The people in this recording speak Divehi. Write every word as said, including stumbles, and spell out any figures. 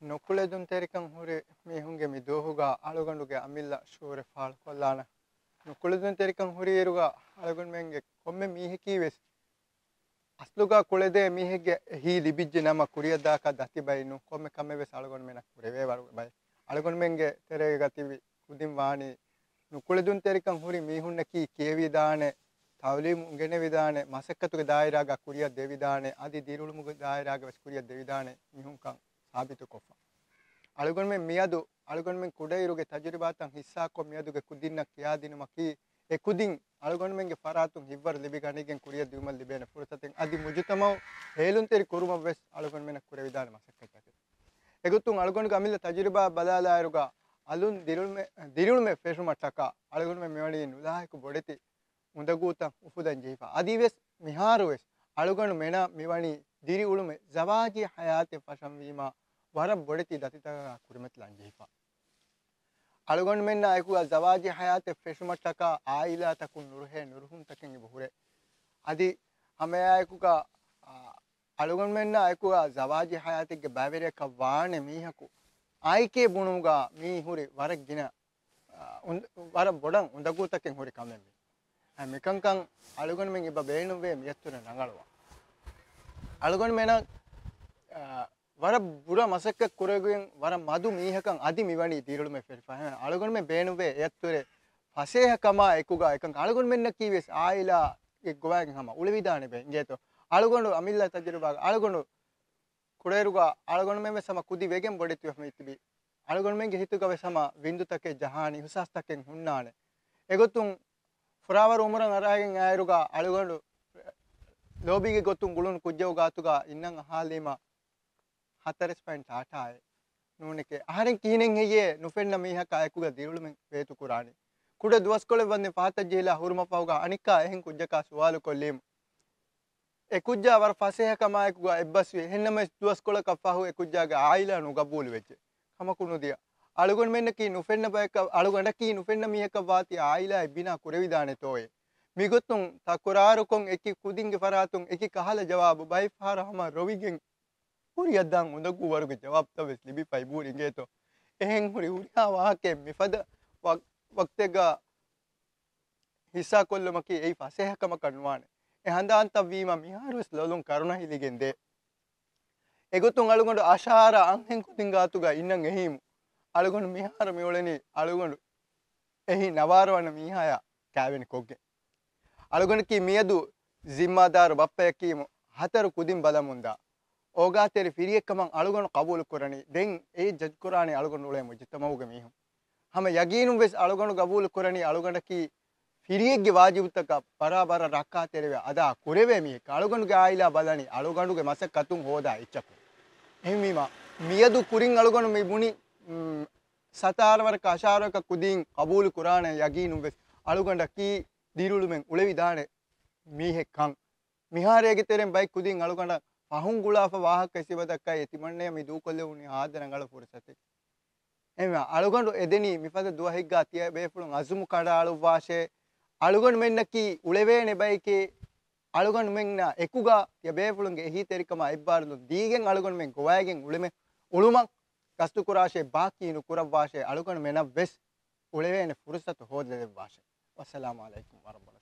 ނުކުޅެދުންތެރިކަން ހުރި މީހުންގެ މި ދުވަހުގަ އަޅުގަނޑުގެ އަމިއްލަ ޝުއޫރެއް ފާޅުކޮށްލާނަން. ނުކުޅެދުންތެރިކަން ހުރިއިރުގަ އަޅުގަނޑުމެންގެ ކޮންމެ މީހަކީ ވެސް އަސްލުގަ ކުޅެދޭ މީހެއްގެ ހިތް ލިބިއްޖެ ނަމަ ކުރިއަށްދާކަށް ދަތި ބައެއް ނޫން. ކޮންމެ ކަމެއް ވެސް އަޅުގަނޑުމެންނަށް ކުރެވޭ ވަރުގެ ބައެއް. އަޅުގަނޑުމެންގެ ތެރޭގަ ތިބި ކުދިން ވާނީ ނުކުޅެދުންތެރިކަން ހުރި މީހުންނަކީ ކިޔެވިދާނެ، ތައުލީމު އުނގެނެވިދާނެ، މަސައްކަތުގެ ދާއިރާގަ ކުރިއަށް ދެވިދާނެ، އަދި ދިރިއުޅުމުގެ ދާއިރާގަ ވެސް ކުރިއަށް ދެވިދާނެ މީހުންކަން ސާބިތުކޮށްފަ. އަޅުގަނޑުމެން މިއަދު އަޅުގަނޑުމެން ކުޑައިރުގެ ތަޖުރިބާތައް ހިއްސާކޮށް މިއަދުގެ ކުދިންނަށް ކިޔާދިނުމަކީ، އެ ކުދިން އަޅުގަނޑުމެންގެ ފަރާތުން ހިތްވަރު ލިބިގަނެގެން ކުރިއަށް ދިއުމަށް ލިބޭނެ ފުރުސަތެއް އަދި މުޖުތަމައު ހޭލުންތެރި ކުރުމަށް ވެސް އަޅުގަނޑުމެންނަށް ކުރެވިދާނެ މަސައްކަތްތަކެއް. އެގޮތުން އަޅުގަނޑުގެ އަމިއްލަ ތަޖުރިބާ ބަލާލާއިރުގަ އަލުން ދިރިއުޅުމެއް، ދިރިއުޅުމެއް ފެށުމަށްޓަކާ އަޅުގަނޑުމެން މިވަނީ ނުލާހިކު ބޮޑެތި އުނދަގޫތައް އުފުލަން ޖެހިފަ. އަދިވެސް މިހާރުވެސް އަޅުގަނޑުމެނަށް މިވަނީ ދިރިއުޅުމެއް ޒަވާޖީ ހަޔާތެއް ފަށަންވީމާ ވަރަށް ބޮޑެތި ދަތިތަކާ ކުރިމަތިލަން ޖެހިފަ. އަޅުގަނޑުމެންނާ އެކުގަ ޒަވާޖީ ހަޔާތެއް ފެށުމަށްޓަކާ އާއިލާތަކުން ނުރުހޭ ނުރުހުންތަކެއް އެބަ ހުރޭ. އަދި ހަމައެއާއެކުގަ، އާ، އަޅުގަނޑުމެންނާ އެކުގަ ޒަވާޖީ ހަޔާތެއްގެ ބައިވެރިޔަކަށް ވާނެ މީހަކު އާއިކޭ ބުނުމުގަ މީ ހުރި ވަރަށް ގިނަ، އާ، އުނދ-، ވަރަށް ބޮޑަށް އުނދަގޫތަކެއް ހުރި ކަމެއް މީ. އެ، މިކަންކަން އަޅުގަނޑުމެން އެބަ ބޭނުންވޭ މިއަށްތުރެ ރަނގަޅުވާ. އަޅުގަނޑުމެނަށް، އާ، ވަރަށް ބުރަ މަސައްކަތް ކުރެގެން ވަރަށް މަދު މީހަކަށް އަދި މިވަނީ ދިރިއުޅުމެއް ފެށިފަ. އެހެން އަޅުގަނޑުމެން ބޭނުންވޭ އެއަށްތުރެ ފަސޭހަކަމާ އެކުގަ އެކަން އަޅުގަނޑުމެންނަކީ ވެސް އާއިލާގެ ގޮވާގެން ހަމަ އުޅެވިދާނެ ބޭ އިނގޭތޯ. އަޅުގަނޑު އަމިއްލަ ތަޖުރިބާގަ އަޅުގަނޑު ކުޑައިރުގަ އަޅުގަނޑުމެން ވެސް ހަމަ ކުދި ވެގެން ބޮޑެތިވެފަ މިތިބީ. އަޅުގަނޑުމެންގެ ހިތުގަ ވެސް ހަމަ ވިންދުތަކެއް ޖަހާނީ، އިހުސާސްތަކެއް ހުންނާނެ. އެގޮތުން ފުރާވަރު އުމުރަށް އަރާގެން އައިރުގަ އަޅުގަނޑު ލޯބީގެ ގޮތުން ގުޅުނު ކުއްޖަކު ގާތުގަ އިންނަން އަހާލީމަ ހަތަރެސް ޕޮއިންޓް އާޓާއެއް ނޫނެކޭ. އަހަރެން ކިހިނެއް ހެއްޔޭ ނުފެންނަ މީހަކާ އެކުގަ ދިރިއުޅުމެއް ވޭތުކުރާނީ؟ ކުޑަ ދުވަސްކޮޅެއް ވަންދެން ފަހަތަށް ޖެހިލާ ހުރުމަށްފަހުގަ އަނެއްކާ އެހެން ކުއްޖަކާ ސުވާލު ކޮށްލީމު. އެ ކުއްޖާ ވަރަށް ފަސޭހަކަމާއެކުގަ އެއްބަސްވި. އެހެންނަމަވެސް ދުވަސްކޮޅަކަށް ފަހު އެ ކުއްޖާގެ އާއިލާ ނުގަބޫލުވެއްޖެ. ކަމަކު ނުދިޔަ. އަޅުގަނޑުމެންނަކީ ނުފެންނަ ބަޔަކަށް، އަޅުގަނޑަކީ ނުފެންނަ މީހަކަށް ވާތީ އާއިލާއެއް ބިނާ ކުރެވިދާނެތޯއޭ؟ މިގޮތުން ތަކުރާރުކޮށް އެކި ކުދިންގެ ފަރާތުން އެކި ކަހަލަ ޖަވާބު ބައެއް ފަހަރަށް ހަމަ ރޮވިގެން ކުރިއަށްދާން އުނދަގޫ ވަރުގެ ޖަވާބުތައް ވެސް ލިބިފައި ބޫރި އިނގޭތޯ. އެހެން ހުރި ހުރިހާ ވާހަކައެއް މިފަދަ ވަ-، ވަގުތެއްގަ ހިއްސާކޮށްލުމަކީ އެއީ ފަސޭހަކަމަކަށް ނުވާނެ. އެ ހަނދާންތައްވީމަ މިހާރުވެސް ލޮލުން ކަރުނަ ހިލިގެން ދޭ. އެގޮތުން އަޅުގަނޑު އަށާރަ އަންހެން ކުދިން ގާތުގަ އިންނަން އެހީމު. އަޅުގަނޑު މިހާރު މިއުޅެނީ އަޅުގަނޑު އެހީ ނަވާރަ ވަނަ މީހާޔާ ކާވެނި ކޮށްގެން. އަޅުގަނޑަކީ މިއަދު ޒިންމާދާރު ބައްޕަޔަކީމު ހަތަރު ކުދިން ބަލަމުންދާ އޯގާތެރި ފިރިއެއްކަމަށް އަޅުގަނޑު ޤަބޫލު ކުރަނީ. ދެން އެ ޖަޖް ކުރާނީ އަޅުގަނޑު އުޅޭ މުޖުތަމައުގެ މީހުން. ހަމަ ޔަގީނުން ވެސް އަޅުގަނޑު ޤަބޫލު ކުރަނީ އަޅުގަނޑަކީ ފިރިއެއްގެ ވާޖިބުތަކަށް ބަރާބަރަށް ރައްކާތެރިވެ އަދާ ކުރެވޭ މީހެއް. އަޅުގަނޑުގެ އާއިލާ ބަލަނީ އަޅުގަނޑުގެ މަސައްކަތުން ހޯދާ އެއްޗަކުން. އެހެންވީމަ މިއަދު ކުރިން އަޅުގަނޑު މި ބުނި، މް، ސަތާރަ ވަރަކަށް އަށާރަ ވަރަކަށް ކުދީން ޤަބޫލު ކުރާނެ ޔަގީނުން ވެސް އަޅުގަނޑަކީ ދިރިއުޅުމެއް އުޅެވިދާނެ މީހެއްކަން. މިހާރޭގެ ތެރެއިން ބައެއް ކުދިން އަޅުގަނޑަށް ފަހުން ގުޅާފަ ވާހަކަ އެސިބަދައްކައި އެ ތިމަންނަޔަށް މި ދޫކޮށްލެވުނީ ހާދަ ރަނގަޅަށް ފުރުސަތެއް. އެހެންވެ، އަޅުގަނޑު އެދެނީ މިފަދަ ދުވަހެއްގާ ތިޔަބޭފުޅުން އަޒުމު ކަނޑައަޅުއްވާށޭ. އަޅުގަނޑުމެންނަކީ އުޅެވޭނެ ބައެކޭ. އަޅުގަނޑުމެންނާ އެކުގާ ތިޔަބޭފުޅުންގެ އެހީތެރިކަމާ އެއްބާރުލުން ދީގެން އަޅުގަނޑުމެން ގޮވައިގެން އުޅެމެ، އުޅުމަށް ގަސްތުކުރާށޭ. ބާކީ ނުކުރައްވާށޭ. އަޅުގަނޑުމެނަށް ވެސް އުޅެވޭނެ ފުރުސަތު ހޯދަދެއްވާށޭ. ވައްސަލާމު ޢަލައިކުމް ވަރަޙްމަތުﷲ.